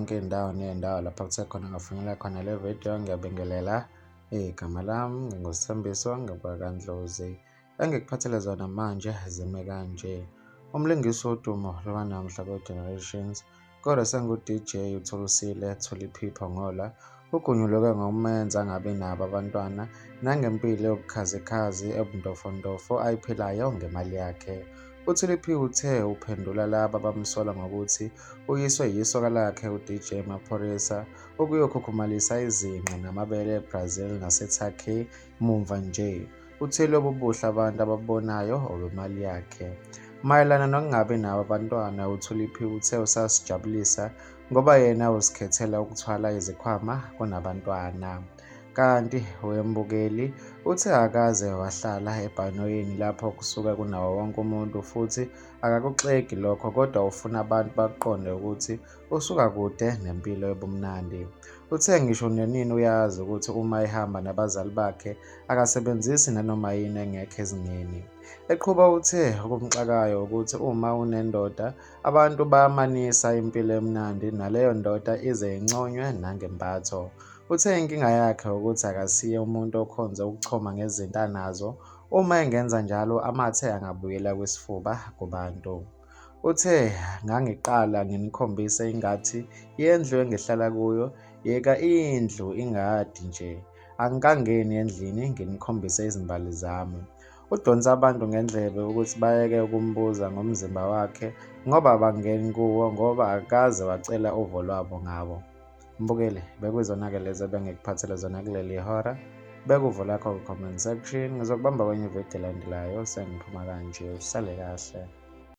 zonke iy'ndawo ney'ndawo lapha kuthe khona ngafinyelela khona le video ngiyabingelela. Igama lami nginguSithembiso ngakwaKaNdlozi. Engikuphathele zona manje zime kanje. Umlingisi wodumo lwanamhla kwe-Generations kodwa sengu-DJ uThulisile Thuli P Phongola ugunyuluke ngokumenza angabi nabo abantwana nangempilo yobukhazikhazi ebuntofontofo ayiphilayo ngemali yakhe. UThuli P uthe uphendula laba abamsola ngokuthi uyiswe yisoka lakhe uDJ Maphorisa ukuyokhukhumalisa izinqe namabele eBrazil naseTurkey mumva nje. Uthe lobu buhle abantu ababubonayo obemali yakhe. Mayelana nokungabi nabo abantwana, uThuliphi uthe usasijabulisa ngoba yena uzikhethela ukuthwala izikhwama kunabantwana. Kanti wembukeli uthe akaze wahlala ebhanoyini lapho kusuke kunawo wonke umuntu futhi akakuxeki lokho kodwa ufuna abantu bakuqonde ukuthi usuka kude nempilo yobumnandi. Uthe ngisho nenini uyazi ukuthi uma ehamba nabazali bakhe akasebenzisi nanoma yini engekho ezingeni. Eqhuba uthe okumxakayo ukuthi uma unendoda abantu bayamanisa impilo emnandi naleyo ndoda ize inconywe nangempatho. Uthe inkinga yakhe ukuthi akasiye umuntu okhonze ukuchoma ngezinto anazo, uma engenza njalo amathe angabuyela kwisifuba kubantu. Uthe, Ngangiqala nginikhombise ingathi yendlu engihlala kuyo, yeka indlu ingadi nje. Angikangeni endlini nginikhombise izimbali zami. Udonse abantu ngendlebe ukuthi bayeke ukumbuza ngomzimba wakhe ngoba abangeni kuwo ngoba akakaze wacela uvo lwabo ngabo. Mbukeli, bekuyizona-ke lezi ebengikuphathele zona kuleli hora. Beka uvo lakho ku-comment section. Ngizokubamba kwenye ividiyo elandelayo sengiphuma kanje. Usale kahle.